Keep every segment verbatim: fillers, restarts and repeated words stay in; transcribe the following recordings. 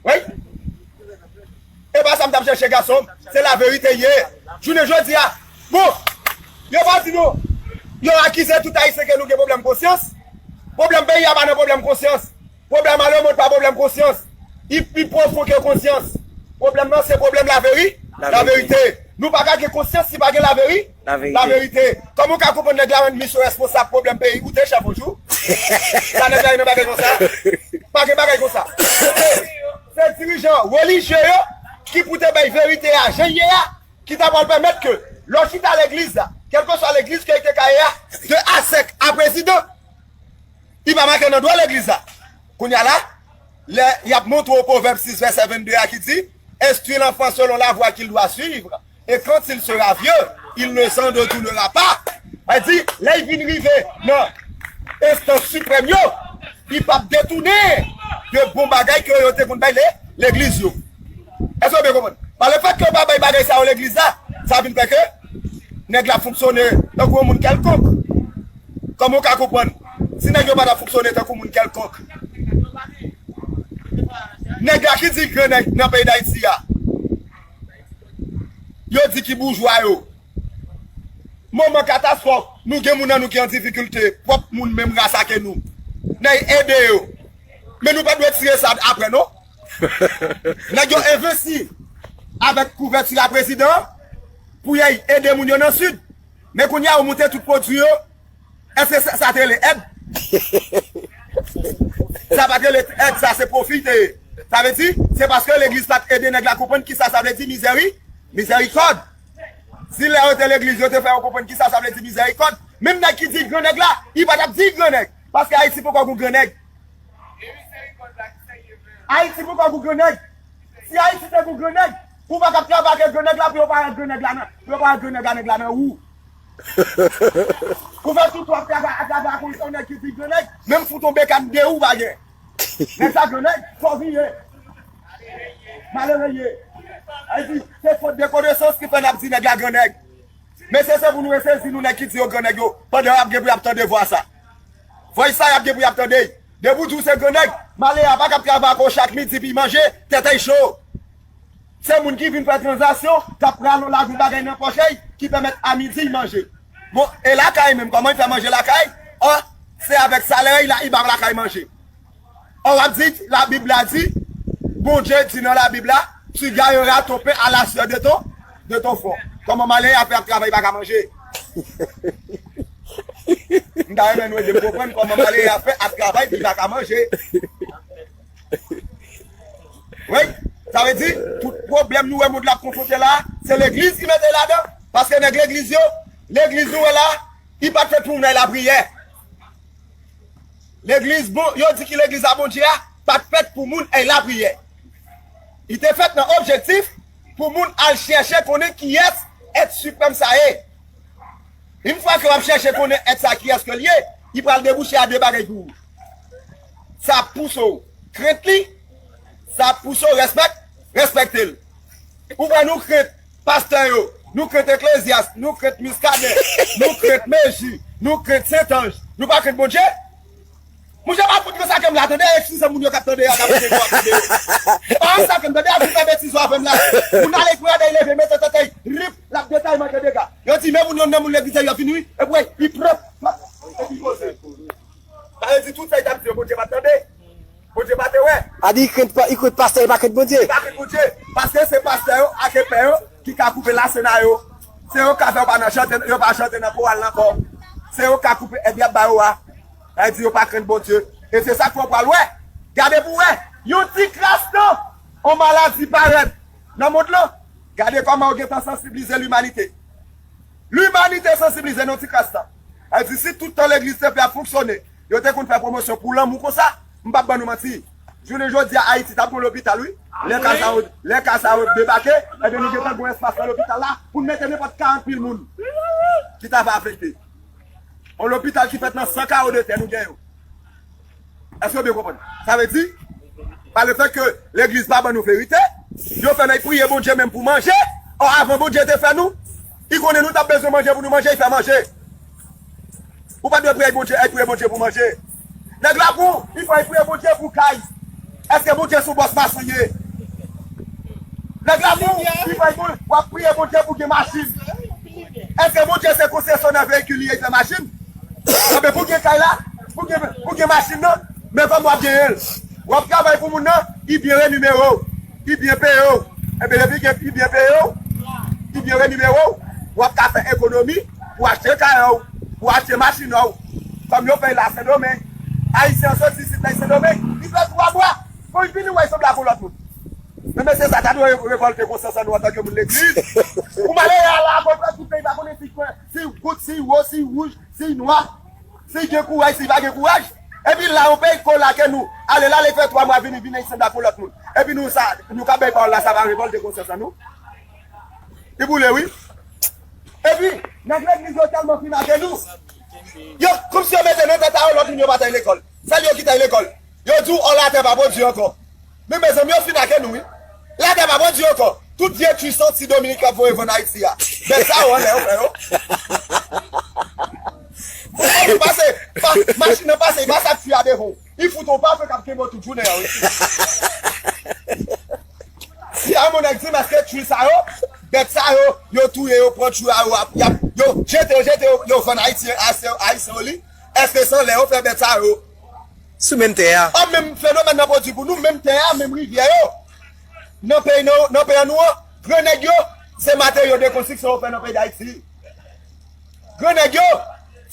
Wi. E pa sa m t ap chèche, gason m. Se laverite ye. Jounen jodi a, bon, yo pa di nou, yo akize tout Ayisyen ke nou gen pwoblèm konsyans. Pwoblèm peyi a pa nan pwoblèm konsyans. Pwoblèm a lemond pa pwoblèm konsyans. Li pi pwofon ke konsyans. Pwoblèm nan se pwoblèm laveri-, laverite. Nou pa ka gen konsyans si pa gen laveri-, laverite. Kòman w ka konprann nèg la rann misyon responsab pwoblèm peyi? Ou te chèf yon jou? Sa nèg la ye nan bagay konsa? Pa gen bagay konsa. Se dirijan relijye yo ki pou te bay verite a jan l ye a, ki ta pral pèmèt ke lè w chita legliz la, kèlkeswa legliz ke li te ka ye a, de a sèk a prezidan, li pa make nan dwa legliz la. Kounye a la, lè y ap montre w Pwovèb sis vèsè vennde a ki di, Instruis l'enfant selon la voie qu'il doit suivre, et quand il sera vieux, il ne s'en détournera pas. Sa di, lè y vin rive nan enstans siprèm yo, li p ap detounen de bon bagay ke yo te konn bay le-, legliz yo. Èske w byen konprann? Pa lefèt ke yo pa bay bagay sa yo legliz la, sa vin fè ke nèg la fonksyone tankou yon moun kèlkonk. Kòman w ka konprann? Si nèg yo pa t ap fonksyone tankou moun kèlkonk, nèg la ki di gran nèg nan peyi Dayiti a, yo di ki boujwa yo. Moman katastwòf, nou gen moun nan nou ki an difikilte, pwòp moun menm ras ake nou. Nèg ede yo. Men nou pa dwe tire sa apre, non. Nèg yo envesti avèk kouvèti a prezidan an pou y al ede moun yo nan Sid. Men kounye a, yo moute tout pwodui yo. Èske sa, sa te rele èd? Sa pa t rele èd, sa se pwofi te ye. Sa vle di, se paske legliz pa t ede nèg la konprann kisa sa vle di mizèri-, mizèrikòd. Si lè yo te legliz, yo te fè yo konprann kisa sa vle di mizèrikòd, menm nèg ki di l gran nèg la, li pa t ap di l gran nèg. Paske Ayiti poko gon gran nèg. Ayiti poko gon gran nèg. Si Ayiti te gon gran nèg, ou pa t ap travay ak gran nèg la pou yo pa wè gran nèg la nan, pou yo pa wè gran nèg la, nèg la nan wou. Ou fè tout w ap travay, ap travay ak yon nèg ki di gran nèg, menm fout yon bekàn de ou pa gen. Nèg sa gran nèg, fò vin ye. Malere ye. Sa vle di, se fot de konesans ki fè n ap di nèg la gran nèg. Mesye, se pou nou resezi nou nèg ki di yo gran nèg yo, pandan y ap gen pou y ap tande vwa sa. Vwa sa y ap gen pou y ap tande. Depi w di w se gran nèg, malere a pa k ap travay ak ou chak midi pou y manje, tèt a y cho. Se moun ki vin fè tranzaksyon, k ap rale yon lavi bagay nan pòch a y, ki pèmèt a midi y manje. Bon, e lakay menm, kòman y fè manje lakay? Ò, se avèk salè y la, y ba lakay manje. Ò, w ap di, Labib la di, Bondye di nan Labib la, tu gagneras ton pain à la sueur de ton, de ton front. Kòman malere a fè ap travay, pa ka manje? M ta renmen nou ede m konprann kòman malere a fè ap travay, li pa ka manje. Wi, sa vle di, tout pwoblèm nou wè mond la ap konfwonte la, se legliz ki mete ladan. Paske nèg legliz yo, legliz nou wè la, li pa t fèt pou moun al lapriyè. Legliz bon, yo di ki legliz a Bondye a, pa t fèt pou moun al lapriyè. Li te fèt nan objektif pou moun al chèche konnen kiyès èt siprèm sa ye. Yon fwa ke w ap chèche konnen èt sa kiyès ke l ye, li pral debouche a de bagay pou ou. Sa ap pouse w krent li, sa ap pouse w respèk-, respekte l. Ou wè nou krent pastè yo, nou krent Eklezyas, nou krent Miskaden, nou krent Meji, nou krent Sentanj. Nou pa krent Bondye? Monchè, pa fout nan sa ke m la, tande, eskize moun yo k ap tande a, k ap tande yo, ap tande yo. Pa nan sa ke m tande a, pou fè betiz yo avè m la. Moun ale pran dèy leve, mete tèt li, rip, l ap detay manke dega. Yo di, men moun yo nan moun legliz yo vini, wi, epi, wi, li pran, epi poze. Sa vle di tout sa li t ap di yo, Bondye pa t tande. Bondye pa te wè. A di, li krent pa-, li krent pastè, li pa krent Bondye. Li pa krent Bondye. Paske se pastè yo ak epè yo ki ka koupe lasen a yo. Se yo k ka fè yo pa nan chante, yo pa chante nan koral ankò. Se yo k ka koupe èd y ap ba yo a. Sa vle di yo pa krent Bondye. E se sa k fè w pral wè. Gade pou w wè. Yon ti kras tan, yon maladi parèt nan mond lan. Gade kòman yo gentan sansiblize limanite. Limanite sansiblize nan yon ti kras tan. Sa vle di si tout tan legliz te fè ap fonksyone, yo te konn fè pwomosyon pou lanmou konsa, m p ap ban nou manti. Jounen jodi a, Ayiti t ap gon lopital, wi. Lè ka sa yo, lè ka sa yo debake, ebyen nou gentan gon espas nan lopital la pou n mete nenpòt karant mil moun ki ta va afekte. Yon lopital ki fèt nan san kawo de tè nou gen yo. Èske w byen konprann? Sa vle di, pa lefèt ke legliz pa ban nou verite, yo fè nèg priye Bondye menm pou manje. Ò, avan Bondye te fè nou, li konnen nou t ap bezwen manje pou nou manje, li fè manje. Ou pa dwe priye Bondye, ay priye Bondye pou manje. Nèg la pou, li fè, li priye Bondye pou kay. Èske Bondye se yon bòs machin ye? Nèg la pou li fè moun, w ap priye Bondye pou gen machin. Èske Bondye se konsesyonè veyikil li ye, li fè machin? Anben pou gen kay la, pou gen, pou gen machin nan, men kòman w ap genyen l? W ap travay pou moun nan, li byen renimere w, li byen peye w. Enben depi gen, li byen peye w, li byen renimere w, w ap ka fè ekonomi pou achte kay ou, pou achte machin ou. Kòm yo fè l la Sendomeng. Ayisyen an soti isit la Sendomeng, li fè twa mwa. Bon, li vini wè, li sanble ak yon lòt moun. Men mesye sa ta dwe re- revòlte konsyans an nou antanke moun legliz. Pou malere a la, akonprann tout peyi pa konnen si kwen, si goud, si wo, si wouj, si nwa, si gen kouraj, si pa gen kouraj. Epi la, yon peyi k kolake nou. Ale la, li fè twa mwa, vini, vini, li sanble ak yon lòt moun. Epi nou, sa, nou ka bay pawòl la, sa pa revòlte konsyans an nou? Li boule, wi. Epi, nèg legliz yo tèlman fin age nou. Yo, kòmsi yo mete nan tèt a yo, lòt moun yo pa t al lekòl. Sèl yo ki t al lekòl. Yo di w, ò, latè pa pwodui ankò. Men mezanmi, yo fin age nou, wi. Latè pa pwodui ankò. Tout vye twi santi Dominik ap voye vann Ayiti a. Bèt sa yo anlè yo fè yo. Ou pase, pa, machin nan pase, li pase ak twi a devan w. Li fout yon pafe k ap kenbe w tout jounen an, wi. Si a yon nèg di m èske twi sa yo, bèt sa yo, yo touye yo, pran twi a yo, ap, y ap, yo jete yo, jete yo, yo vann Ayiti, Ayisyen, Ayisyen yo li, èske se anlè yo fè bèt sa yo? Sou menm tè a. An menm fenomèn nan pwodui pou nou, menm tè a, menm rivyè yo. Nan peyi, nan, nan peyi an nou an, gran nèg yo, se materyo de konstriksyon yo fè nan peyi Dayiti. Gran nèg yo,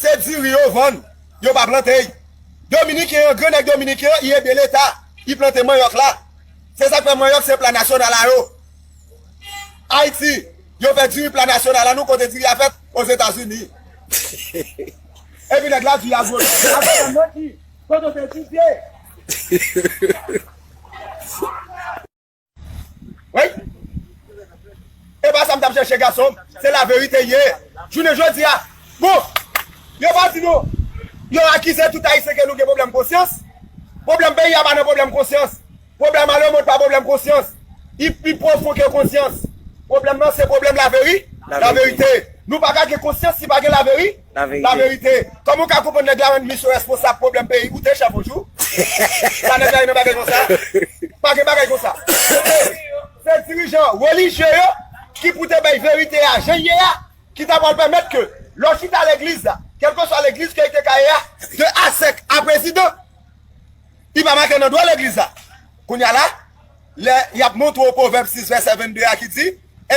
se diri yo vann, yo pa plante y. Dominiken an, gran nèg dominiken an, li ede leta, li plante manyòk la. Se sa k fè manyòk se pla nasyonal a yo. Ayiti, yo fè diri pla nasyonal a nou kote diri a fèt Ozetazini. Epi nèg la di a gwo. Avan nan ki? Kote w te etidye? Wi. E pa sa m t ap chèche, gason m. Se laverite ye. Jounen jodi a. Bon, yo pa di nou. Yo akize tout Ayisyen ke nou gen pwoblèm konsyans. Pwoblèm peyi a pa nan pwoblèm konsyans. Pwoblèm a lemonn pa pwoblèm konsyans. Li pi pwofon ke konsyans. Pwoblèm nan se pwoblèm laveri-, laverite. Nou pa ka gen konsyans si pa gen laveri-, laverite. Kòman w ka konprann nèg la rann misyon responsab pwoblèm peyi? Ou te chèf yon jou? Sa nèg la ye nan bagay konsa? Pa gen bagay konsa. Se dirijan relijye yo ki pou te bay verite a jan l ye a, ki ta pral pèmèt ke lè w chita legliz la, kèlkeswa legliz ke li te ka ye a, de A sèk a prezidan, li pa make nan dwa legliz la. Kounye a la, lè y ap montre w Pwovèb sis vèsè vennde a ki di,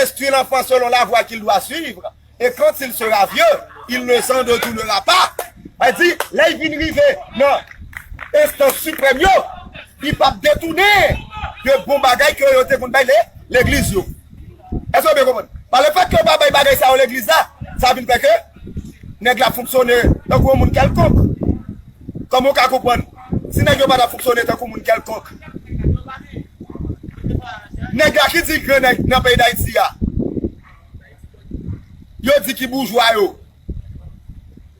instruis l'enfant selon la voie qu'il doit suivre, et quand il sera vieux, il ne s'en retournera pas. Sa di, lè y vin rive nan enstans siprèm yo, li p ap detounen de bon bagay ke yo te konn bay le-, legliz yo. Èske w byen konprann? Pa lefèt ke yo pa bay bagay sa yo legliz la, sa vin fè ke nèg la fonksyone tankou yon moun kèlkonk. Kòman w ka konprann? Si nèg yo pa t ap fonksyone tankou moun kèlkonk, nèg la ki di gran nèg nan peyi Dayiti a, yo di ki boujwa yo.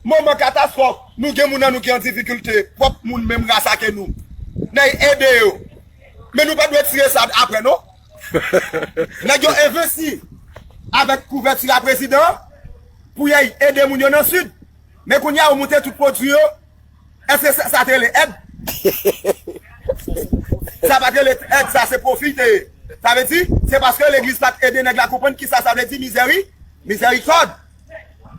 Moman katastwòf, nou gen moun nan nou ki an difikilte, pwòp moun menm ras ake nou. Nèg ede yo. Men nou pa dwe tire sa apre, non. Nèg yo envesti avèk kouvèti a prezidan an pou y al ede moun yo nan Sid. Men kounye a, yo moute tout pwodui yo. Èske sa, sa te rele èd? Sa pa t rele èd, sa se pwofi te ye. Sa vle di, se paske legliz pa t ede nèg la konprann kisa sa vle di mizèri-, mizèrikòd.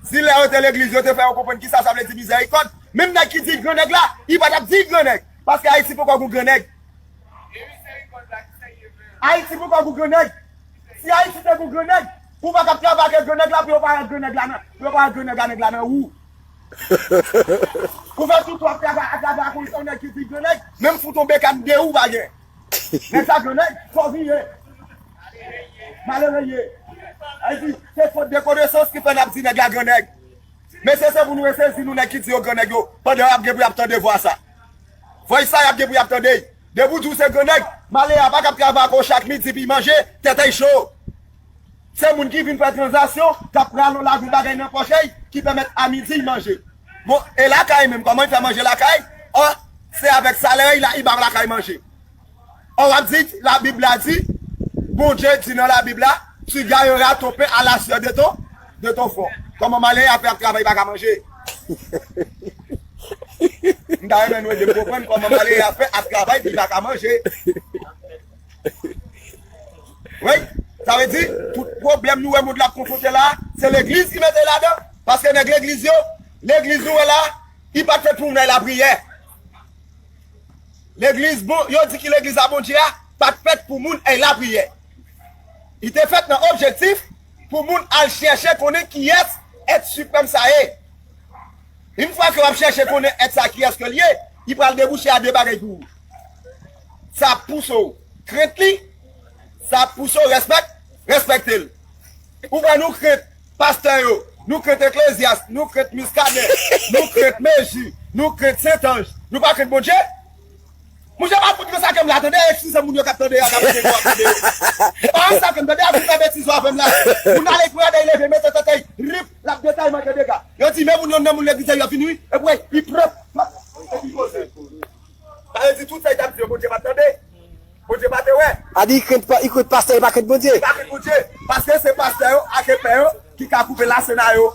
Si lè yo te legliz, yo te fè yo konprann kisa sa vle di mizèrikòd, menm nèg ki di gran nèg la, li pa t ap di gran nèg. Paske Ayiti poko gon gran nèg. Ayiti poko gon gran nèg. Si Ayiti te gon gran nèg, ou pa t ap travay ak gran nèg la pou yo pa wè gran nèg la nan, pou yo pa wè gran nèg la, nèg la nan wou. Pou fè tout w ap travay, ap travay ak yon nèg ki di gran nèg, menm fout yon bekàn de ou pa gen. Nèg sa gran nèg, fò vire. Malere ye. Sa vle di, se fot de konesans ki fè n ap di nèg la gran nèg. Mesye, se pou nou resezi nou nèg ki di yo gran nèg yo, pandan y ap gen pou y ap tande vwa sa. Voice sa y ap gen pou y ap tande. Depi w di w se gran nèg, malere a pa k ap travay ak ou chak midi pou y manje, tèt a y cho. Se moun ki vin fè tranzaksyon, k ap rale yon lavi bagay nan pòch a y, ki pèmèt a midi y manje. Bon, e lakay menm, kòman y fè manje lakay? Ò, se avèk salè y la, y ba lakay manje. Ò, w ap di, Labib la di, Bondye di nan Labib la, tu gagneras ton pain à la sueur de ton, de ton front. Kòman malere a fè ap travay, pa ka manje? M t Sa renmen nou ede m konprann kòman malere a fè ap travay, li pa ka manje. Wi, sa vle di, tout pwoblèm nou wè mond la ap konfwonte la, se legliz ki mete ladan. Paske nèg legliz yo, legliz nou wè la, li pa t fèt pou moun al lapriyè. Legliz bon, yo di ki legliz a Bondye a, pa t fèt pou moun al lapriyè. Li te fèt nan objektif pou moun al chèche konnen kiyès èt siprèm sa ye. Yon fwa ke w ap chèche konnen èt sa kiyès ke l ye, li pral debouche a de bagay pou ou. Sa ap pouse w krent li, sa ap pouse w respèk, respekte l. Ou wè nou krent pastè yo, nou krent Eklezyas, nou krent Miskaden, nou krent Meji, nou krent Sentanj, nou pa krent Bondye? Monchè, pa fout nan sa ke m la tande, eskize moun yo k ap tande a, k ap tande yo, ap tande yo. Pa sa ke m tande a, fout nan betiz yo avè m la. Moun ale pou yade, leve, mete tèt, rip, l ap detay manke dega. Yo di, men moun yo nan moun legliz yo vini, wi, epi, wi, li pran, epi poze. Sa vle di tout sa li t ap di yo, Bondye pa t tande. Bondye pa te wè. A di, li krent pa, li krent pastè, li pa krent Bondye. Li pa krent Bondye. Paske se pastè yo ak epè yo ki ka koupe lasena yo.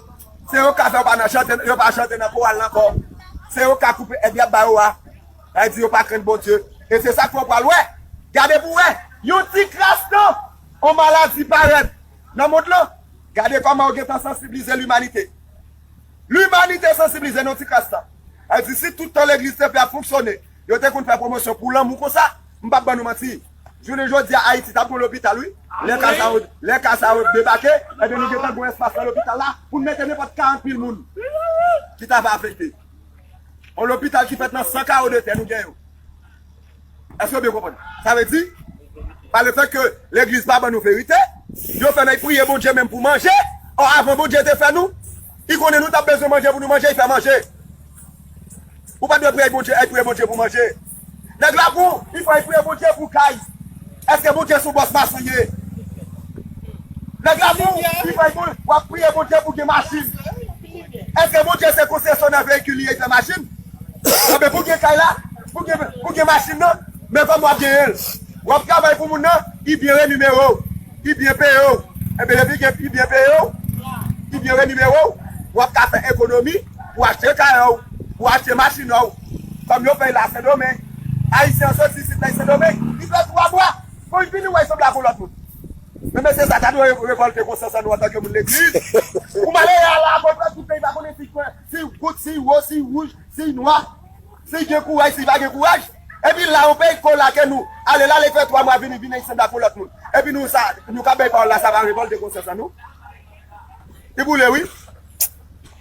Se yo k ka fè yo pa nan chante, yo pa chante nan koral ankò. Se yo k ka koupe èd y ap ba yo a. Sa vle di yo pa krent Bondye. E se sa k fè w pral wè. Gade pou w wè. Yon ti kras tan, yon maladi parèt nan mond lan. Gade kòman yo gentan sansiblize limanite. Limanite sansiblize nan yon ti kras tan. Sa vle di si tout tan legliz te fè ap fonksyone, yo te konn fè pwomosyon pou lanmou konsa, m p ap ban nou manti. Jounen jodi a, Ayiti t ap gon lopital, wi. Lè ka sa yo, lè ka sa yo debake, ebyen nou gentan gon espas nan lopital la pou n mete nenpòt karant mil moun ki ta va afekte. Yon lopital ki fèt nan san kawo de tè nou gen yo. Èske w byen konprann? Sa vle di, pa le fèt ke legliz pa ban nou verite, yo fè n al priye Bondye menm pou manje, ò avan Bondye te fè nou, li konnen nou t ap bezwen manje pou nou manje, li fè manje. Ou pa dwe priye Bondye, al priye Bondye pou manje. Nèg la bon, li fè al priye Bondye pou kay. Èske Bondye se yon bòs mason ye? Nèg la bon, li fè bon, w ap priye Bondye pou gen machin. Èske Bondye se konsesyonè veyikil li ye, li fè machin? Anben pou gen kay la, pou gen, pou gen machin nan, men kòman w ap genyen l? W ap travay pou moun nan, li byen renimere w, li byen peye w. Enben depi gen, li byen peye w, li byen renimere w, w ap ka fè ekonomi pou achte kay ou, pou achte machin ou. Kòm yo fè l la Sendomeng, Ayisyen an soti isit la Sendomeng, li fè twa bwa, pou l vini wè l sanble ak yon lòt moun. Men mesye sa ta dwe revòlte konsyans an nou antanke moun legliz. Ou malere a la, akonprann tout peyi pa konnen si kwen, si goud, si wo, si wouj, si nwa, si gen kouraj, si pa gen kouraj. Epi la, yon peyi k kou lake nou, ale la, li fè twa mwa vini, vini, li sanble ak yon lòt moun. Epi nou sa, nou ka bay pawòl la, sa pa revòlte konsyans an nou? Li boule, wi.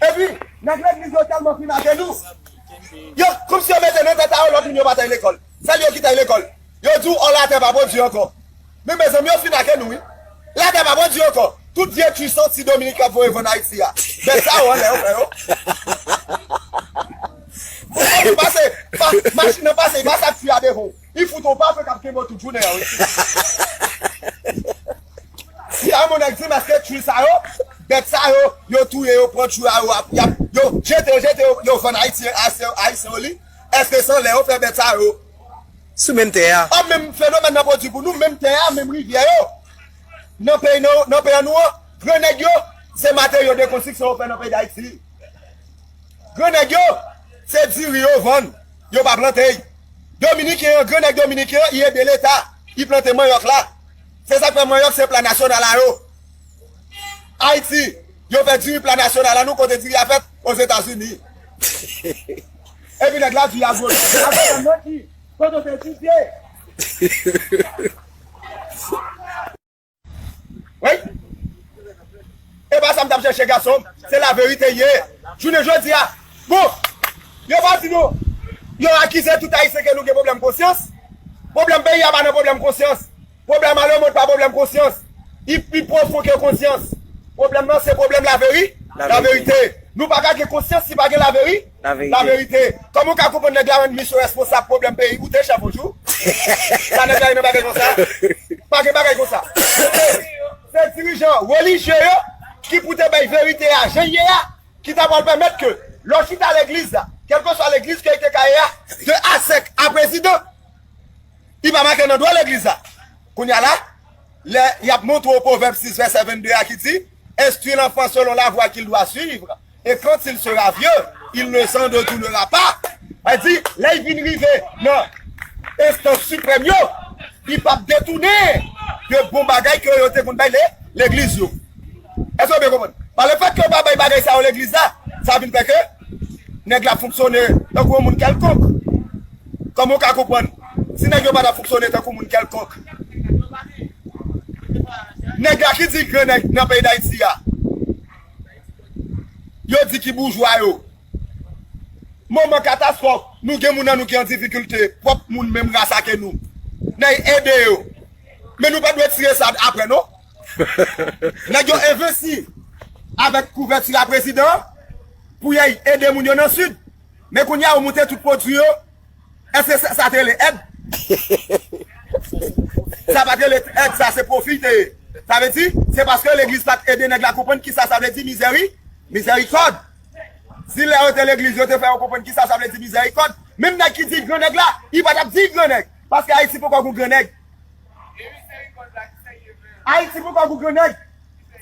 Epi, nèg legliz yo tèlman fin ake nou. Yo, kòmsi yo mete nan tèt a yo lòt moun yo pa t al lekòl. Sèl yo ki t al lekòl. Yo di w, ò, latè pa pwodui ankò. Men mezanmi, yo fin ake nou, wi. Latè pa pwodui ankò. Tout vye twi santi Dominik yo ap voye vann Ayiti a. Bèt sa yo anlè yo fè yo. Ou pase, pa, machin nan pase, li pase ak twi a devan w. Li fout yon pafe k ap kenbe w tout jounen an, wi. Si a yon nèg di m èske twi sa yo, bèt sa yo, yo touye yo, pran twi a yo, ap, y ap, yo jete yo, jete yo, yo vann Ayiti, Ayisyen, Ayisyen yo li, èske se anlè yo fè bèt sa yo? Sou menm tè a. An menm fenomèn nan pwodui pou nou, menm tè a, menm rivyè yo. Nan peyi nou, nan peyi nou an, gran nèg yo, se materyo de konstriksyon yo fè nan peyi Dayiti. Gran nèg yo, se diri yo vann, yo pa plante. Dominiken an, gran nèg dominiken an, li ede leta, li plante manyòk la. Se sa k fè manyòk se pla nasyonal a yo. Ayiti, yo fè diri pla nasyonal a nou, kote diri a fèt? Ozetazini. Epi nèg la di agwo, agwo nan ki? Kote w te etidye? Wi. E pa sa m t ap chèche, gason m. Se laverite ye. Jounen jodi a, bon, yo pa di nou, yo akize tout Ayisyen ke nou gen pwoblèm konsyans. Pwoblèm peyi a pa nan pwoblèm konsyans. Pwoblèm a lemonn pa pwoblèm konsyans. Li pi pwofon ke konsyans. Pwoblèm nan se pwoblèm laveri-, laverite. Nou pa ka gen konsyans si pa gen laveri-, laverite. Kòman w ka konprann nèg la rann misyon responsab pwoblèm peyi? Ou te chèf yon jou? Sa nèg la ye nan bagay konsa? Pa gen bagay konsa. Se, se dirijan relijye yo ki pou te bay verite a jan l ye a, ki ta pral pèmèt ke lè w chita legliz la, kèlkeswa legliz ke li te ka ye a, de A sèk a prezidan, li pa make nan dwa legliz la. Kounye a la, lè y ap montre w Pwovèb sis vèsè vennde a ki di, instruis l'enfant selon la voie qu'il doit suivre, et quand il sera vieux, il ne s'en détournera pas. Sa di, lè y vin rive nan enstans siprèm yo, li p ap detounen de bon bagay ke yo te konn bay le, legliz yo. Èske w byen konprann? Pa le fèt ke yo pa bay bagay sa yo legliz la, sa vin fè ke nèg la ap fonksyone tankou yon moun kèlkonk. Kòman w ka konprann? Si nèg yo pa t ap fonksyone tankou moun kèlkonk, nèg la ki di gran nèg nan peyi Dayiti a, yo di ki boujwa yo. Moman katastwòf, nou gen moun nan nou ki an difikilte, pwòp moun menm ras ake nou. N a ede yo. Men nou pa dwe tire sa apre, non. Nèg yo envesti avèk kouvèti a prezidan pou y al ede moun yo nan Sid. Men kounye a, yo moute tout pwodui yo. Èske sa, sa te rele èd? Sa pa t rele èd, sa se pwofi te ye. Sa vle di, se paske legliz pa t ede nèg la konprann kisa sa vle di mizèri, mizèrikòd. Si lè yo te legliz, yo te fè yo konprann kisa sa vle di mizèrikòd, menm nèg ki di l gran nèg la, li pa t ap di l gran nèg. Paske Ayiti poko gon gran nèg. Ayiti poko gon gran nèg.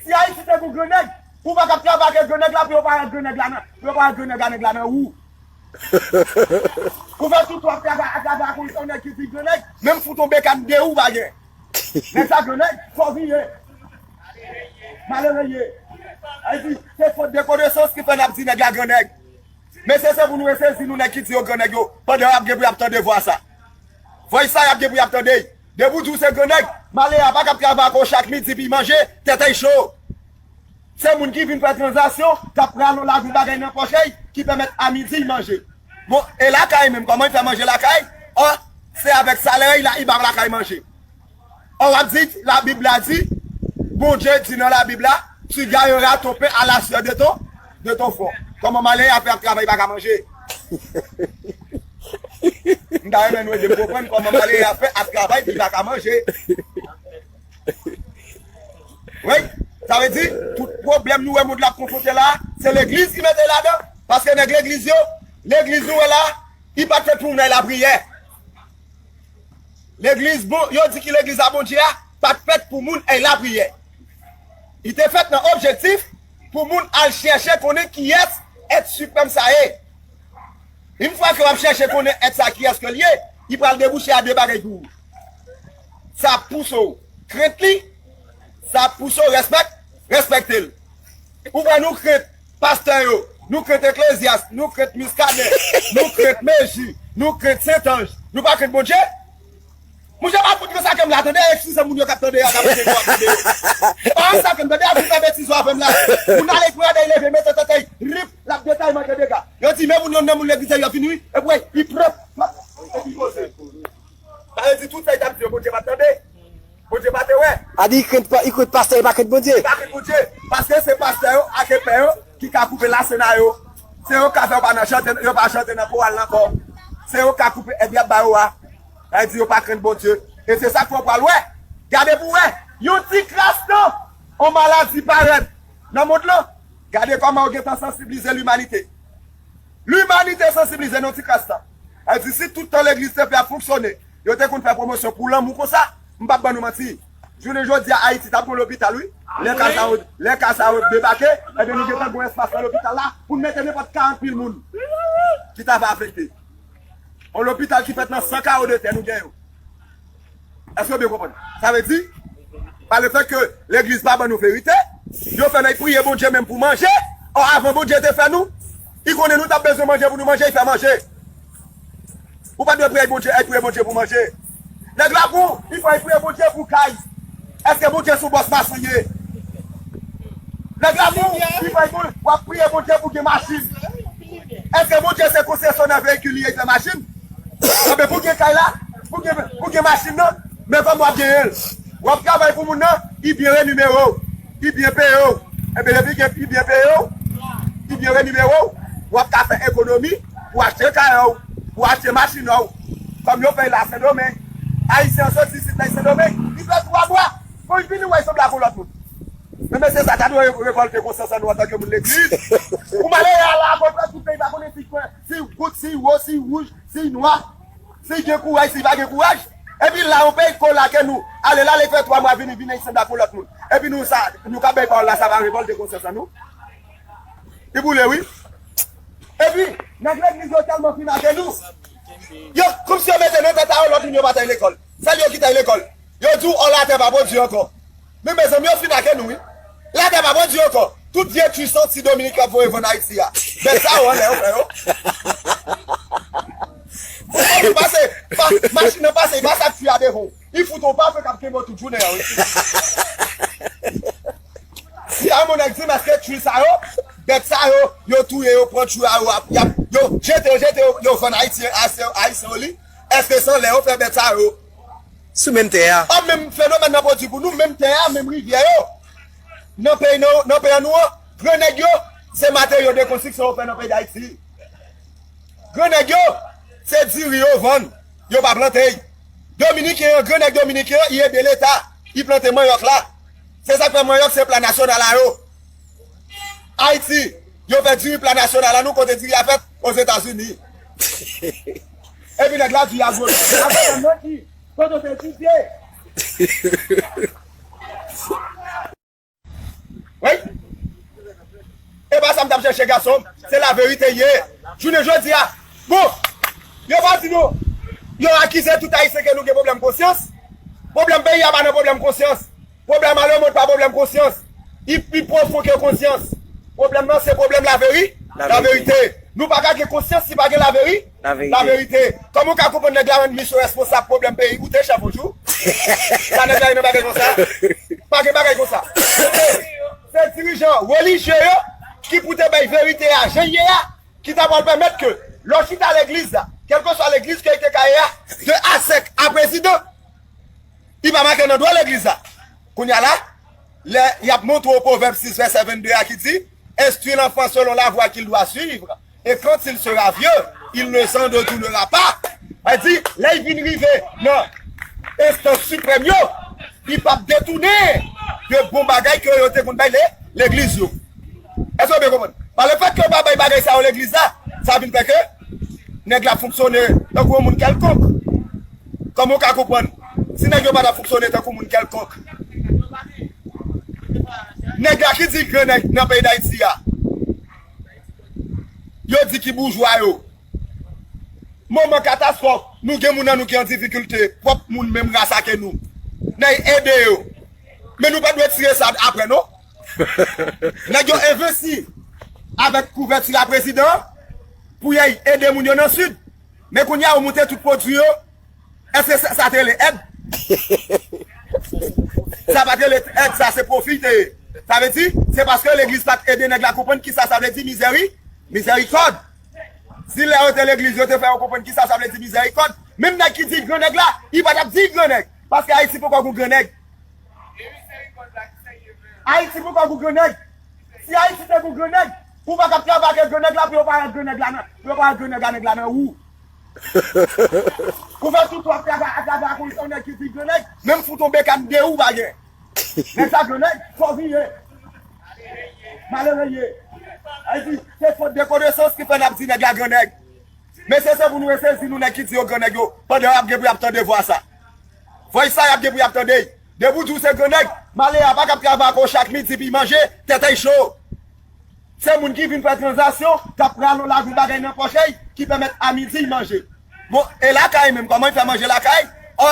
Si Ayiti te gon gran nèg, ou pa t ap travay ak gran nèg la pou yo pa wè gran nèg la nan, pou yo pa wè gran nèg la, nèg la nan ou. Pou fè tout w ap travay, ap travay ak yon nèg ki di gran nèg, menm fout yon bekàn de ou pa gen. Nèg sa gran nèg, fò w vire. Malere ye. Sa vle di, se fot de konesans ki fè n ap di nèg la gran nèg. Mesye, se pou nou resezi nou nèg ki di yo gran nèg yo, pandan y ap gen pou y ap tande vwa sa. Vwa sa y ap gen pou y ap tande. Depi w di w se gran nèg, malere a pa t ap travay ak ou chak midi pou y manje, tèt a cho. Se moun ki vin fè tranzaksyon, k ap rale yon lavi bagay nan pòch li, ki pèmèt a midi l manje. Bon, e lakay menm, kòman l fè manje lakay? Ò, se avèk salè l la, li ba lakay manje. Ò, w ap di, Labib la di, Bondye di nan Labib la, tu gagneras ton pain à la sueur de ton, de ton front. Kòman malere a fè ap travay, li pa ka manje? M ta renmen nou ede m konprann kòman malere a fè ap travay, li pa ka manje. Wi, sa vle di, tout pwoblèm nou wè mond la ap konfwonte la, se legliz ki mete ladan. Paske nèg legliz yo, legliz nou wè la, li pa t fèt pou moun al lapriyè. Legliz bon, yo di ki legliz a Bondye a, pa t fèt pou moun al lapriyè. Li te fèt nan objektif pou moun al chèche konnen kiyès èt siprèm sa ye. Yon fwa ke w ap chèche konnen èt sa kiyès ke l ye, li pral debouche a de bagay pou ou. Sa ap pouse w krent li, sa ap pouse w respèk, respekte l. Ou wè nou krent pastè yo, nou krent Eklezyas, nou krent Miskaden, nou krent Meji, nou krent Sentanj, nou pa krent Bondye? Monchè, pa fout nan sa ke m la tande, eskize moun yo k ap tande a, k ap tande yo, ap tande yo. Pa sa ke m tande a, tout sa betiz yo ap fè m la. Moun ale pou yè, leve, mete tèt li, rip, l ap detay manke dega. Yo di, men moun yo nan moun legliz yo fin wi, epi, wi, li pran, epi poze. Sa vle di tout sa li t ap di yo, Bondye pa t tande. Bondye pa te wè. A di, li krent pa, li krent pastè, li pa krent Bondye. Li pa krent Bondye. Paske se pastè yo ak epè yo ki ka koupe lasena yo. Se yo k ka fè yo pa nan chante, yo pa chante nan koral ankò. Se yo k ka koupe èd y ap ba yo a. Sa vle di yo pa krent Bondye. E se sa k fè w pral wè. Gade pou w wè. Yon ti kras tan, yon maladi parèt nan mond lan. Gade kòman yo gentan sansiblize limanite. Limanite sansiblize nan yon ti kras tan. Sa vle di si tout tan legliz te fè ap fonksyone, yo te konn fè pwomosyon pou lanmou konsa, m p ap ban nou manti. Jounen jodi a, Ayiti t ap gon lopital, wi. Lè ka sa yo, lè ka sa yo debake, ebyen, nou gentan gon espas nan lopital la pou n mete nenpòt karant mil moun ki ta va afekte. Yon lopital ki fèt nan san kawo de tè, nou gen yo. Èske w byen konprann? Sa vle di, pa le fèt ke legliz pa ban nou verite, yo fè n al priye Bondye menm pou manje, ò, avan Bondye te fè nou, li konnen nou t ap bezwen manje pou nou manje, li fè manje. Ou pa dwe priye Bondye, al priye Bondye pou manje. Nèg la bon, li fè al priye Bondye pou kay. Èske Bondye se yon bòs mason ye? Nèg la bon, li fè al bon, w ap priye Bondye pou gen machin. Èske Bondye se konsesyonè veyikil li ye, li fè machin? Anben, pou gen kay la, pou gen, pou gen machin nan, men kòman w ap genyen l? W ap travay pou moun nan, li byen renimere w, li byen peye w. Enben, depi gen, li byen peye w, li byen renimere w, w ap ka fè ekonomi pou achte kay w, pou achte machin w. Kòm yo fè l la Sendomeng, Ayisyen an soti isit nan Sendomeng, li fè twa mwa, pou l vini wè l sanble ak yon lòt moun. Men mesye sa ta dwe re-, revòlte konsyans an nou antanke moun legliz. Ou malere a la, akonprann tout peyi pa konnen si kwen, si goud, si wo, si wouj, si nwa, si gen kouraj, si pa gen kouraj. Epi la, yon peyi k kou lake nou, ale la, li fè twa mwa, vini, vini, li sanble ak yon lòt moun. Epi nou, sa, nou ka bay pawòl la, sa va revòlte konsyans an nou. Li boule, wi. Epi, nèg legliz yo tèlman fin ake nou. Yo, kòmsi yo mete nan tèt a yo lòt moun yo pa t al lekòl. Sèl yo ki t al lekòl. Yo di w, ò, latè pa pwodui ankò. Men mezanmi, yo fin ake nou, wi. Latè pa pwodui ankò. Tout vye twi santi Dominik ap voye vann Ayiti a. Bèt sa yo anlè yo, frè yo. Ou pase, pa, machin nan pase, li pase ak twi a devan w. Li fout ou pa fè k ap kenbe w tout jounen an, wi. Si a yon nèg di m èske twi sa yo, bèt sa yo, yo touye yo, pran twi a yo, ap, y ap, yo jete yo, jete yo, yo vann Ayisyen, Ayisyen, Ayisyen yo li, èske se anlè yo fè bèt sa yo? Sou menm tè a. An menm fenomèn nan pwodui pou nou, menm tè a, menm rivyè yo. Nan peyi, nan, nan peyi an nou an, gran nèg yo, se materyo de konstriksyon yo fè nan peyi Dayiti. Gran nèg yo, se diri yo vann, yo pa plante y. Dominiken an, gran nèg dominiken an, li ede leta, li plante manyòk la. Se sa k fè manyòk se pla nasyonal a yo. Ayiti, yo fè diri pla nasyonal a nou kote diri a fèt Ozetazini. Epi nèg la di a gwo. Avan nan ki? Kote w te etidye? Wi. E pa sa m t ap chèche, gason m. Se laverite ye. Jounen jodi a. Bon, yo pa di nou. Yo akize tout Ayisyen ke nou gen pwoblèm konsyans. Pwoblèm peyi a pa nan pwoblèm konsyans. Pwoblèm a lemonn pa pwoblèm konsyans. Li pi pwofon ke konsyans. Pwoblèm nan se pwoblèm laveri-, laverite. Nou pa ka gen konsyans si pa gen laveri-, laverite. Kòman w ka konprann nèg la rann misyon responsab pwoblèm peyi? Ou te chèf yon jou? Sa nèg la ye nan bagay konsa? Pa gen bagay konsa. Se, se dirijan relijye yo ki pou te bay verite a jan l ye a, ki ta pral pèmèt ke lè w chita legliz la, kèlkeswa legliz ke li te ka ye a, de A sèk a prezidan, li pa make nan dwa legliz la. Kounye a la, lè y ap montre w Pwovèb sis vèsè vennde a ki di, Instruis l'enfant selon la voie qu'il doit suivre, et quand il sera vieux, il ne s'en détournera pas. Sa di, lè y vin rive nan enstans siprèm yo, li p ap detounen de bon bagay ke yo te konn bay le-, legliz yo. Èske w byen konprann? Pa lefèt ke yo pa bay bagay sa yo legliz la, sa vin fè ke nèg la fonksyone tankou yon moun kèlkonk. Kòman w ka konprann? Si nèg yo pa t ap fonksyone tankou moun kèlkonk, nèg la ki di gran nèg nan peyi Dayiti a, yo di ki boujwa yo. Moman katastwòf, nou gen moun nan nou ki an difikilte, pwòp moun menm ras ake nou. Nèg ede yo. Men nou pa dwe tire sa apre, non. Nèg yo envesti avèk kouvèti a prezidan pou y al ede moun yo nan Sid. Men kounye a, ou moute tout pwodui yo. Èske sa, sa te rele èd? Sa pa t rele èd, sa se pwofi te ye. Sa vle di, se paske legliz pa t ede nèg la konprann kisa sa vle di mizèri-, mizèrikòd. Si lè yo te legliz, yo te fè yo konprann kisa sa vle di mizèrikòd, menm nèg ki di l gran nèg la, li pa t ap di l gran nèg. Paske Ayiti poko gon gran nèg. Ayiti poko gon gran nèg. Si Ayiti te gon gran nèg, ou pa t ap travay ak gran nèg la pou yo pa wè gran nèg la nan, pou yo pa wè gran nèg la, nèg la nan wou. Ou fè tout w ap travay, ap travay ak yon nèg ki di gran nèg, menm fout yon bekàn de ou pa gen. Nèg sa gran nèg, fò vire. Malere ye. Sa vle di, se fòt de konesans ki fè n ap di nèg la gran nèg. Mesye, se pou nou resezi nou nèg ki di yo gran nèg yo, pandan y ap gen pou y ap tande vwa sa. Vòy sa y ap gen pou y ap tande. Depi w di w se gran nèg, malere a pa k ap travay ak ou chak midi pou y manje, tèt a y cho. Se moun ki vin fè tranzaksyon, k ap rale yon lavi bagay nan pòch a y, ki pèmèt a midi y manje. Bon, e lakay menm, kòman y fè manje lakay? Ò,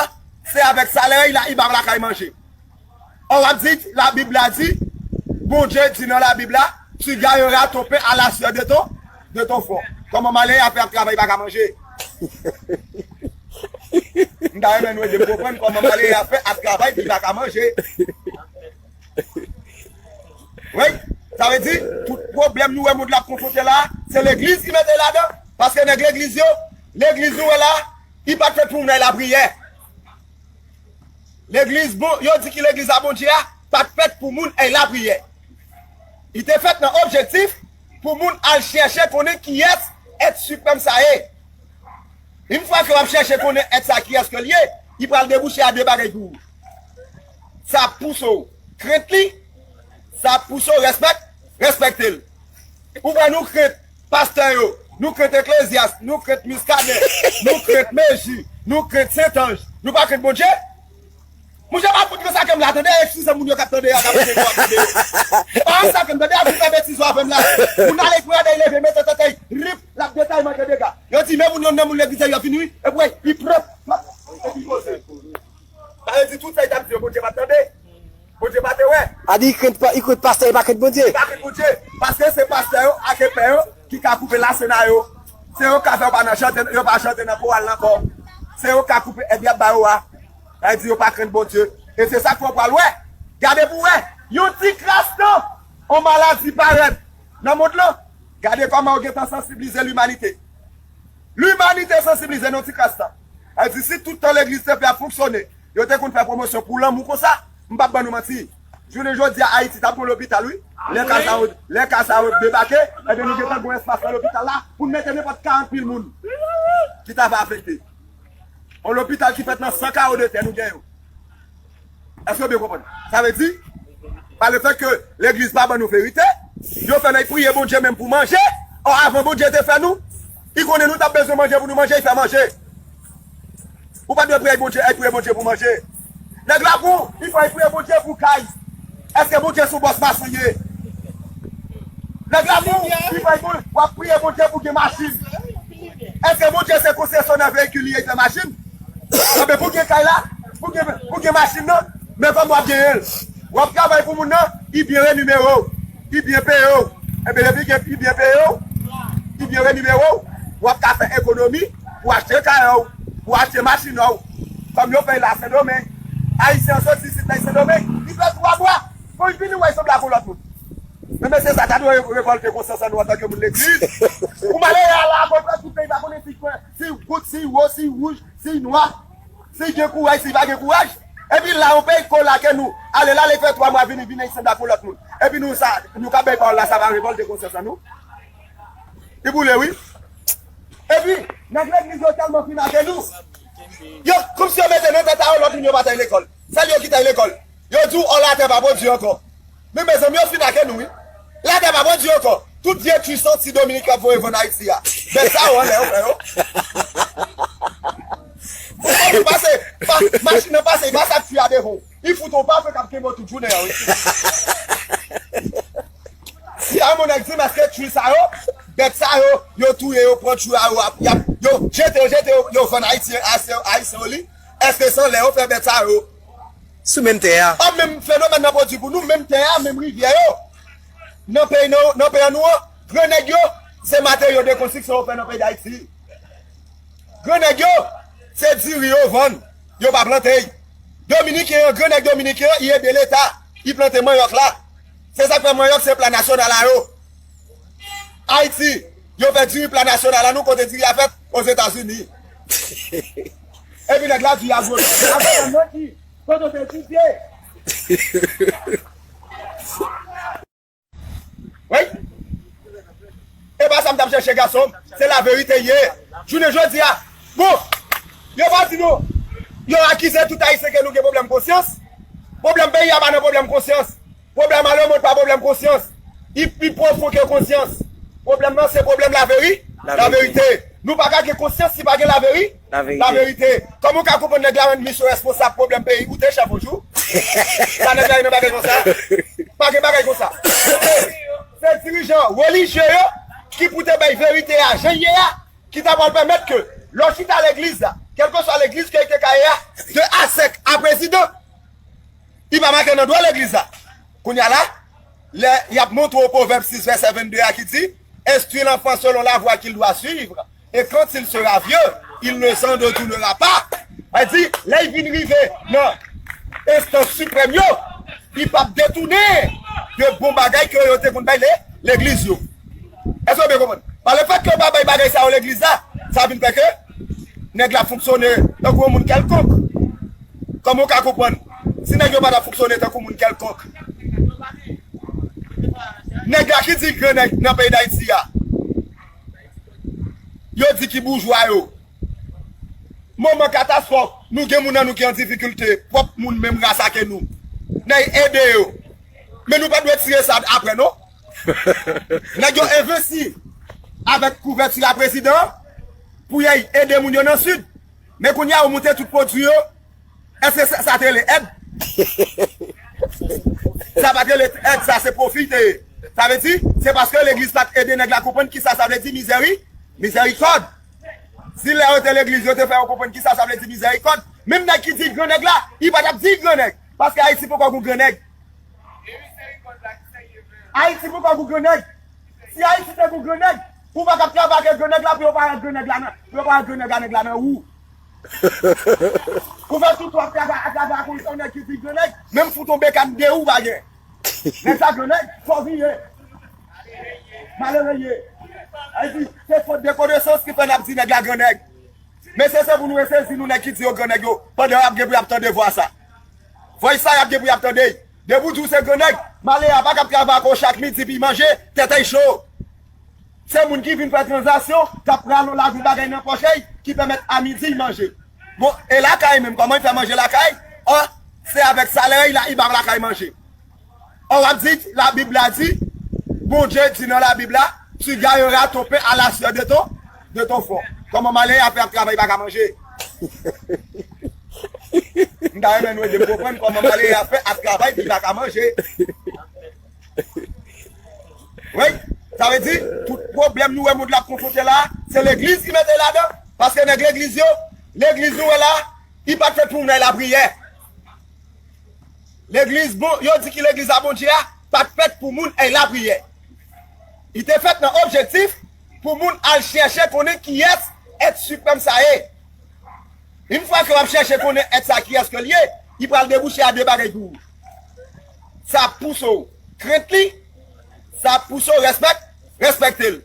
se avèk salè y la, y ba lakay manje. Ò, w ap di, Labib la di, Bondye di nan Labib la, tu gagneras ton pain à la sueur de ton, de ton front. Kòman malere a fè ap travay, pa ka manje? M ta renmen nou ede m konprann kòman malere a fè ap travay, li pa ka manje. Wi, sa vle di, tout pwoblèm nou wè mond la ap konfwonte la, se legliz ki mete ladan. Paske nèg legliz yo, legliz nou wè la, li pa t fèt pou moun al lapriyè. Legliz bon, yo di ki legliz a Bondye a, pa t fèt pou moun al lapriyè. Li te fèt nan objektif pou moun al chèche konnen kiyès èt siprèm sa ye. Yon fwa ke w ap chèche konnen èt sa kiyès ke l ye, li pral debouche a de bagay pou ou. Sa ap pouse w krent li, sa ap pouse w respèk-, respekte l. Ou wè nou krent pastè yo, nou krent Eklezyas, nou krent Miskaden, nou krent Meji, nou krent Sentanj, nou pa krent Bondye? Monchè, pa fout rann sa ke m la, tande, eskize moun yo k ap tande a, k ap tande yo, ap tande yo. Pa rann sa ke m tande, ap fè betiz yo avè m la. Moun ale pran dèy leve, mete tèt, rip, l ap detay manke dega. Yo di, men moun yo, nan moun legliz yo vini, wi. Epi, li pran, epi poze. Sa vle di, tout sa li t ap di yo, Bondye pa t tande. Bondye pa te wè. A di, li krent pa, li krent pastè, li pa krent Bondye. Li pa krent Bondye. Paske se pastè yo ak epè yo ki ka koupe lasena yo. Se yo k ka fè yo pa nan chante, yo pa chante nan koral ankò. Se yo k ka koupe èd y ap ba yo a. Sa vle di yo pa krent Bondye. E se sa k fè w pral wè. Gade pou w wè. Yon ti kras tan, yon maladi parèt nan mond lan. Gade kòman yo gentan sansibilize limanite. Limanite sansibilize nan yon ti kras tan. Sa vle di si tout tan legliz te fè ap fonksyone, yo te konn fè pwomosyon pou lanmou konsa, m p ap ban nou manti. Jounen jodi a, Ayiti t ap gen lopital, wi. Lè ka sa yo, lè ka sa yo debake, ebyen nou gentan gen yon espas nan lopital la pou n mete nenpòt karant mil moun ki ta va afekte. Yon lopital ki fèt nan san kawo de tè nou gen yo. Èske w byen konprann? Sa vle di, pa le fèt ke legliz pa ban nou verite, yo fè n al priye Bondye menm pou manje, ò avan Bondye te fè nou, li konnen nou t ap bezwen manje pou nou manje, li fè manje. Ou pa dwe priye Bondye, al priye Bondye pou manje. Nèg la pou, li fè al priye Bondye pou kay. Èske Bondye se yon bòs mason ye? Nèg la pou, li fè al, w ap priye Bondye pou gen machin. Èske Bondye se konsesyonè veyikil li ye, li fè machin? Anben, pou gen kay la, pou gen, pou gen machin nan, men kòman w ap genyen l? W ap travay pou moun nan, li byen renimere w, li byen peye w. Enben, depi gen, li byen peye w, li byen renimere w, w ap ka fè ekonomi pou achte kay ou, pou achte machin ou. Kòm yo fè l la Sendomeng. Ayisyen an soti isit la Sendomeng, li fè twa mwa. Bon, li vini wè, li sanble ak yon lòt moun. Men mesye sa, ta dwe revòlte konsyans an nou antanke moun legliz. Ou malere a la, akonprann tout peyi pa konnen si kwè, si goud, si wo, si wouj, si nwa, si gen kouraj, si pa gen kouraj. Epi la, yon peyi kolake nou, ale la, li fè twa mwa, vini, vini, li sanble ak yon lòt moun. Epi nou sa, nou ka bay pawòl la, sa va revòlte konsyans an nou. Li boule, wi. Epi, nèg legliz yo tèlman fin ake nou. Yo, kòmsi yo mete nan tèt a yo lòt moun yo pa t al lekòl. Sèl yo ki t al lekòl. Yo di w, ò, latè pa pwodui ankò. Men mezanmi, yo fin ake nou, wi. Latè pa pwodui ankò. Tout vye twi santi Dominik ap voye vann Ayiti a. Bèt sa yo anlè yo, frè yo. Ou konn pase, pa, machin nan pase, li pase ak twi a devan w. Li fout yon pafe k ap kenbe w tout jounen an, wi. Si a yon nèg di m, èske twi sa yo, bèt sa yo, yo touye yo, pran twi a yo, ap, y ap, yo jete yo, jete yo, yo vann Ayiti, Ayisyen, Ayisyen yo li, èske se anlè yo fè bèt sa yo? Sou menm tè a. An menm fenomèn nan pwodui pou nou, menm tè a, menm rivyè yo. Nan peyi, nan, nan peyi an nou an, gran nèg yo, se materyo de konstriksyon yo fè nan peyi Dayiti. Gran nèg yo, se diri yo vann, yo pa plante. Dominiken an, gran nèg dominiken an, li ede leta, li plante manyòk la. Se sa k fè manyòk se pla nasyonal a yo. Ayiti, yo fè diri pla nasyonal a nou, kote diri a fèt? Ozetazini. Epi nèg la di a gwo. Avè nan ki? Kote w te etidye? Wi. E pa sa m t ap chèche, gason m. Se laverite ye. Jounen jodi a. Bon, yo pa di nou. Yo akize tout Ayisyen ke nou gen pwoblèm konsyans. Pwoblèm peyi a pa nan pwoblèm konsyans. Pwoblèm a lemonn pa pwoblèm konsyans. Li pi pwofon ke konsyans. Pwoblèm nan se pwoblèm laveri-, laverite. Nou pa ka gen konsyans si pa gen laveri-, laverite. Kòman w ka konprann nèg la rann misyon responsab pwoblèm peyi? Ou te chèf yon jou? Sa nèg la ye nan bagay konsa? Pa gen bagay konsa. Se dirijan relijye yo ki pou te bay verite a jan l ye a, ki ta pral pèmèt ke lè w chita legliz la, kèlkeswa legliz ke li te ka ye a, de A sèk a prezidan, li pa make nan dwa legliz la. Kounye a la, lè y ap montre w Pwovèb sis vèsè vennde a ki di, Instruis l'enfant selon la voie qu'il doit suivre, et quand il sera vieux, il ne s'en détournera pas. Sa di, lè y vin rive nan enstans siprèm yo, li p ap detounen de bon bagay ke yo te konn bay le-, legliz yo. Èske w byen konprann? Pa le fèt ke yo pa bay bagay sa yo legliz la, sa vin fè ke nèg la fonksyone tankou yon moun kèlkonk. Kòman w ka konprann? Si nèg yo pa t ap fonksyone tankou moun kèlkonk, nèg la ki di gran nèg nan peyi Dayiti a, yo di ki boujwa yo. Moman katastwòf, nou gen moun nan nou ki an difikilte, pwòp moun menm ras ake nou. N a ede yo. Men nou pa dwe tire sa apre, non. Nèg yo envesti avèk kouvèti a prezidan pou y al ede moun yo nan Sid. Men kounye a, yo moute tout pwodui yo, Èske sa, sa te rele èd? Sa pa t rele èd, sa se pwofi te ye. Sa vle di, se paske legliz pa t ede nèg la konprann kisa sa vle di mizèri, mizèrikòd. Si lè yo te legliz, yo te fè yo konprann kisa sa vle di mizèrikòd, menm nèg ki di grannèg la, li pa t ap di grannèg. Paske Ayiti poko gon grannèg. Ayiti poko gon grannèg. Si Ayiti te gon grannèg, ou pa t ap travay ak grannèg la pou yo pa wè grannèg la nan, pou yo pa wè grannèg la, nèg la nan wou. Ou fè tout w ap travay, ap travay ak yon nèg ki di grannèg, menm fout yon bekàn de ou pa gen. Nèg sa grannèg, fò vire. Malere ye. Sa vle di, se fòt de konesans ki fè n ap di nèg la grannèg. Mesye, se pou nou resezi nou nèg ki di yo grannèg yo, pandan y ap gen pou y ap tande vwa sa. Vòy sa y ap gen pou y ap tande. Depi w di w se grannèg, malere a pa k ap travay ak ou chak midi pou y manje, tèt a y cho. Se moun ki vin fè tranzaksyon, k ap rale yon lavi bagay nan pòch a y, ki pèmèt a midi y manje. Bon, e lakay menm, kòman y fè manje lakay? Ò, se avèk salè y la, y ba lakay manje. Ò, w ap di, Labib la di, Bondye di nan Labib la, tu gagneras ton pain à la sueur de ton, de ton front. Kòman malere a fè ap travay, pa ka manje? M ta renmen nou ede m konprann kòman malere a fè ap travay, li pa ka manje. Wi, sa vle di, tout pwoblèm nou wè mond la ap konfwonte la, se legliz ki mete ladan. Paske nèg legliz yo, legliz nou wè la, li pa t fèt pou moun al lapriyè. Legliz bon, yo di ki legliz a Bondye a, pa t fèt pou moun al lapriyè. Li te fèt nan objektif pou moun al chèche konnen kiyès èt siprèm sa ye. Yon fwa ke w ap chèche konnen èt sa kiyès ke l ye, li pral debouche a de bagay pou ou. Sa ap pouse w krent li, sa ap pouse w respèk, respekte l.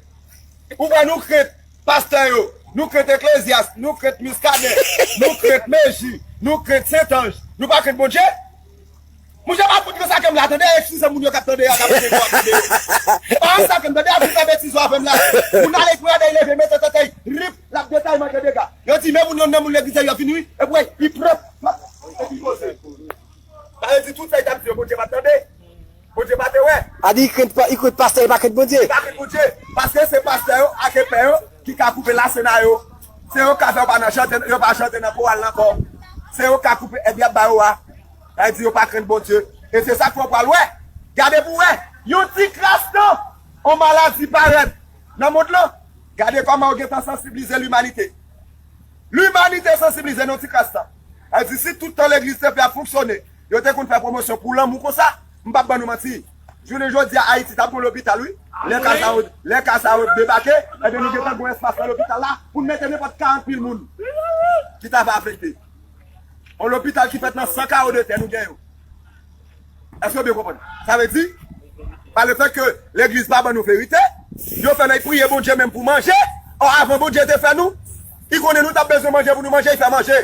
Ou wè nou krent pastè yo, nou krent Eklezyas, nou krent Miskaden, nou krent Meji, nou krent Sentanj. Nou pa krent Bondye? Monchè, pa fout nan sa ke m la, tande, eskize moun yo k ap tande a, k ap tande yo, ap tande yo. Pa nan sa ke m tande, ap fè betiz yo avè m la. Moun ale pran, y leve, mete tèt, rip, l ap detay manke dega. Yo di, men moun yo, nan moun legliz yo vini, wi, epi, wi, li pran, epi poze. Sa vle di, tout sa y t ap di yo, Bondye pa t tande. Bondye pa te wè. A di, li krent pa, li krent pastè, li pa krent Bondye. Li pa krent Bondye. Paske se pastè yo ak epè yo ki ka koupe lasena yo. Se yo ka fè yo pa nan chante, yo pa chante nan koral ankò. Se yo ka koupe èd y ap ba yo a. Sa vle di yo pa krent Bondye. E se sa k fè w pral wè. Gade pou w wè. Yon ti kras tan, yon maladi parèt nan mond lan. Gade kòman yo gentan sansiblize limanite. Limanite sansiblize nan yon ti kras tan. Sa vle di si tout tan legliz te fè ap fonksyone, yo te konn fè pwomosyon pou lanmou konsa, m p ap ban nou manti. Jounen jodi a, Ayiti t ap gon lopital, wi. Lè ka sa yo, lè ka sa yo debake, ebyen nou gentan gon espas nan lopital la pou n mete nenpòt karant mil moun ki ta va afekte. Yon lopital ki fèt nan san kawo de tè nou gen yo. Èske w byen konprann? Sa vle di, pa le fèt ke legliz pa ban nou verite, yo fè n al priye Bondye menm pou manje. Ò, avan Bondye te fè nou, li konnen nou t ap bezwen manje pou nou manje, li fè manje.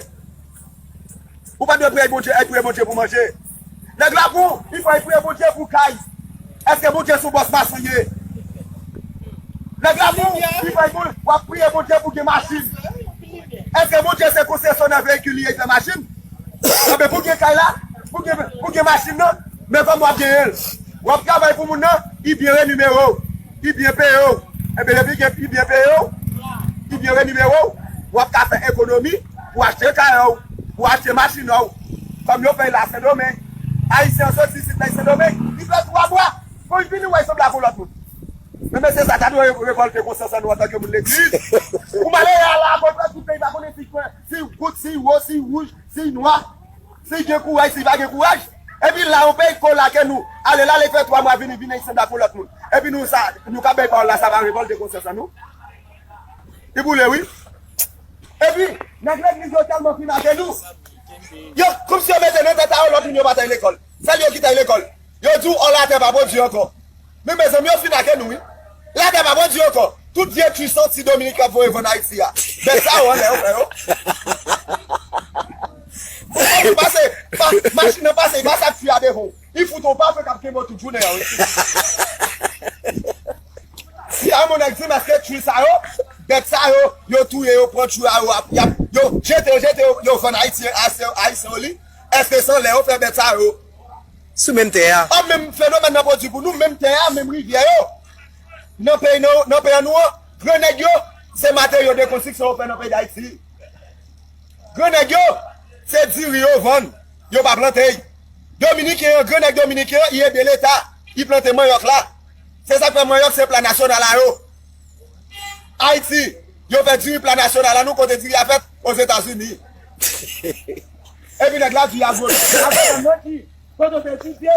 Ou pa dwe priye Bondye, al priye Bondye pou manje. Nèg la pou, li fè al priye Bondye pou kay. Èske Bondye se yon bòs mason ye? Nèg la pou, li fè al, w ap priye Bondye pou gen machin. Èske Bondye se konsesyonè veyikil li ye, li fè machin? Enben pou gen kay la, pou gen, pou gen machin nan, men kòman w ap genyen l? W ap travay pou moun nan, li byen renimere w, li byen peye w. Enben depi gen, li byen peye w, li byen renimere w, w ap ka fè ekonomi pou achte kay ou, pou achte machin ou. Kòm yo fè l la Sendomeng, Ayisyen an soti isit nan Sendomeng, li fè twa mwa, pou l vini wè l sanble ak yon lòt moun. Men mesye sa ta dwe revòlte konsyans an nou antanke moun legliz. Ou malere a la, akonprann tout peyi pa konnen si kwen, si goud, si wo, si wouj, si nwa, si gen kouraj, si pa gen kouraj. Epi la, yon peyi kolake nou, ale la, li fè twa mwa vini, vini, li sanble ak yon lòt moun. Epi nou sa, nou ka bay pawòl la, sa pa revòlte konsyans an nou? Li boule, wi. Epi, nèg legliz yo tèlman fin ake nou. Yo, kòmsi yo mete nan tèt a yo, lòt moun yo pa t al lekòl. Sèl yo ki t al lekòl. Yo di w, ò, latè pa pwodui ankò. Men mezanmi, yo fin ake nou, wi. Latè pa pwodui ankò. Tout vye twi santi Dominik ap voye vann Ayiti a. Bèt sa yo anlè, yo fè yo. Ou pase, pa, machin nan pase, li pase ak twi a devan w. Li fout yon pafe k ap kenbe w tout jounen an, wi. Si a yon nèg di m èske twi sa yo, bèt sa yo, yo touye yo, pran twi a yo, ap, y ap, yo jete yo, jete yo, yo vann Ayiti, Ayisyen, Ayisyen yo li, èske se anlè yo fè bèt sa yo? Sou menm tè a. An menm fenomèn nan pwodui pou nou, menm tè a, menm rivyè yo. Nan peyi nou, nan peyi nou an, gran nèg yo, se materyo de konstriksyon yo fè nan peyi Dayiti. Gran nèg yo, Se diri yo vann, yo pa plante y. Dominiken an, gran nèg dominiken an, li ede leta, li plante manyòk la. Se sa k fè manyòk se pla nasyonal a yo. Ayiti, yo fè diri pla nasyonal la, nou kote diri a fèt? Ozetazini. Epi nèg la di a vole. Avan nan ki? Kote w te etidye?